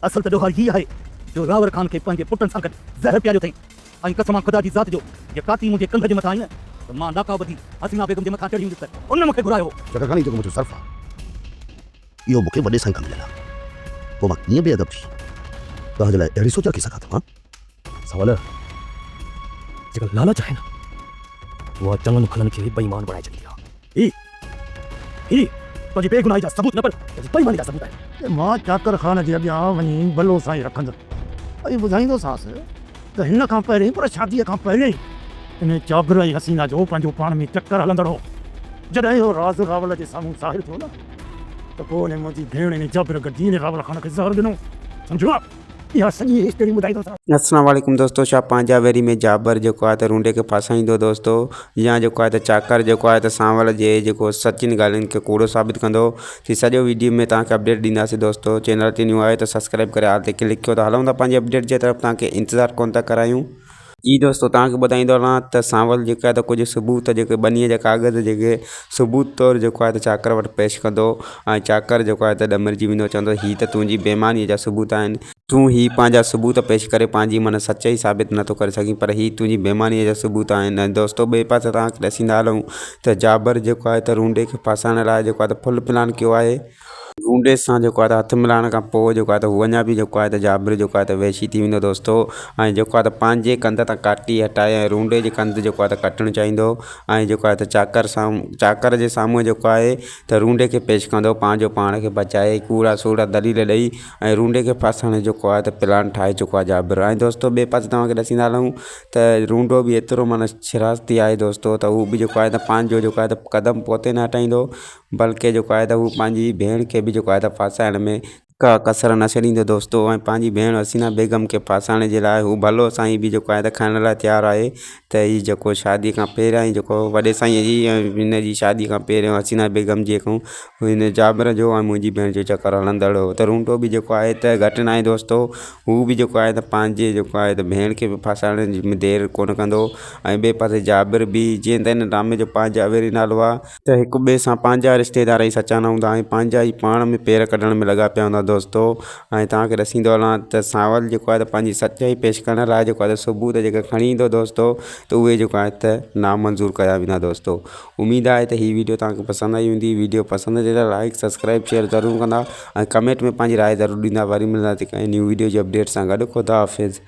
اصل ته ڏوهاري هي آهي جو راور خان کي پنهنجي پٽن سان گڏ زهر پياريو اٿئين ۽ قسم آ خدا جي ذات جو جي ڪاتي منهنجي ڪنڌ جي مٿان آئي نه ته مان ڏاڪا ٻڌي حسينا بيگم جي مٿان چڙهي ويندس ته ان مون کي گهرايو هو. چڪر خان هي جيڪو منهنجو ظرف آ اهو مون کي وڏي سائين کان مليل آ پوء مان ڪيئن بي ادب ٿي توهان جي لاء اهڙي سوچ رکي سگهان ٿو هان؟ سوال، جيڪا لالچ آهي نه اها چڱن ڀلن کي بي ايمان بڻائي ڇڏيندي آ. هي هي تنهنجي بي گناهي جا ثبوت نه پر تنهنجي بي ايماني جا ثبوت آهن. مان چاڪر خان جي اڳيان وڃي بلو سائين رکندس ۽ ٻڌائيندوسانس ته هن کان پهرين پر شاديء کان پهرين انهي چاڪر ۽ حسينا جو پنهنجو پاڻ ۾ چڪر هلندڙ هو. جڏهن اهو راز راول جي سامهون ظاهر ٿيو نه ته پوء انهي منهنجي ڀيڻ انهي جابر گڏجي انهي راول خان کي زهر ڏنو. سمجهيو؟ اها سڄي هسٽري ٻڌائيندوسانس. السلام عليڪم دوستو ڇا پنهنجا ويري ۾ جابر جيڪو آهي ته رونڊي کي ڦاسائيندو دوستو يا جيڪو آهي ته چاڪر جيڪو آهي ته سانول جي جيڪو سچين ڳالهين کي ڪوڙو ثابت ڪندو ٿي سڄو ويڊيو ۾ توهان کي اپڊيٽ ڏينداسين دوستو چينل تي نيو آهيو ته سبسڪرائب ڪري آل تي ڪلڪ ڪيو ته هلون ٿا پنهنجي اپڊيٽ جي طرف توهان کي انتظار ڪون ٿا ڪرايون. جي دوستو توهان کي ٻڌائيندو هلان ته سانول جيڪو آهي ته ڪجهه ثبوت جيڪي ٻنيء جا ڪاغذ جيڪي ثبوت طور جيڪو آهي ته چاڪر وٽ پيش ڪندو ۽ چاڪر جيڪو آهي ته ڏمرجي ويندو چوندو هي ته تنهنجي بيمانيء جا ثبوت آهن، تون هي پنهنجا ثبوت پيش ڪري پنهنجي معنيٰ سچائي ثابت نٿو ڪري سگهين پر هي تنهنجي بيمانيء جا ثبوت آهن ۽ دوستو ٻئي پاسي توهان کي ڏسيندا هلون ته جابر جيڪو آهي ته رونڊي کي ڦاسائڻ لاء جيڪو آهي ته فل پلان ڪيو آهي. رونڊي سان جيڪو آهي ته هٿ ملائڻ کان پوء جيڪو آهي ته هو اڃا به جيڪو آهي ته جابر جيڪو آهي ته وحشي ٿي ويندو دوستو ۽ جيڪو آهي ته پنهنجي ڪنڌ تان ڪاٽي هٽائي ۽ رونڊي جي ڪنڌ جيڪو آهي ته ڪٽڻ چاهيندو ۽ جيڪو آهي ته چاڪر سان چاڪر جي سامهون جيڪو آهي ته رونڊي کي پيش ڪندو پنهنجو پاڻ کي بچائي ڪوڙا سوڙا دليل ڏئي ۽ رونڊي کي ڦاسائڻ جو جيڪو آهي ته پلان ٺاهي چڪو آهي جابر ۽ دوستو ٻئي پاسي توهان کي ڏسيندا هلون ته رونڊو به ايترو معنيٰ شرارتي آهي دوستو ته هو به جيڪو آهي ته پنهنجو جيڪو آهي ته قدم پوئتي نه هٽائيندو بلڪه جيڪو آهي ته هو پنهنجي ڀيڻ کي به جيڪو آهي ته ڦاسائڻ ۾ ڪا ڪسر نه ڇڏيندو دوستو ۽ پنهنجي ڀيڻ حسينا بيگم کي ڦاسائڻ جي لاء هو ڀلو سائين به جيڪو آهي ته کائڻ لاء تيار آهي ته هي جيڪو شادي کان پهريان ئي جيڪو وڏي سائين جي ۽ هن جي شادي کان پهريون حسينا بيگم جي کان هن جابر جو ۽ منهنجي ڀيڻ جو چڪر هلندڙ هو ته رونٽو به جيڪو آهي ته گهٽ ناهي دوستو هو به جيڪو آهي ته پنهنجي جيڪو آهي ته ڀيڻ کي به ڦاسائڻ ۾ دير ڪونه ڪندو ۽ ٻئي پاسي جابر به جيئن ته هن ڊرامي جو پنهنجا ويري نالو آهي ته هڪ ٻئي سان پنهنجا رشتيدار ئي سچا نه هوندا ۽ پنهنجا ئي پاڻ ۾ پير ڪڍڻ ۾ لڳا پيا هوندا دوستو ۽ توهان کي ڏسيندو هلان ته سانول جيڪو آهي ته پنهنجي سچائي پيش ڪرڻ لاء جيڪو آهي ته ثبوت جيڪا کڻي ايندو دوستو ته اهي جيڪو آهي ته نامنظور ڪيا ويندا دوستو اميد آهي ته هي ويڊيو توهان کي پسند آئي هوندي ويڊيو پسند اچي ته لائڪ سبسڪرائب شيئر ضرور ڪندا ۽ ڪمينٽ ۾ پنهنجي راء ضرور ڏيندا وري ملنداسين ڪنهن نيو ويڊيو جي اپڊيٽ سان گڏ خدا حافظ.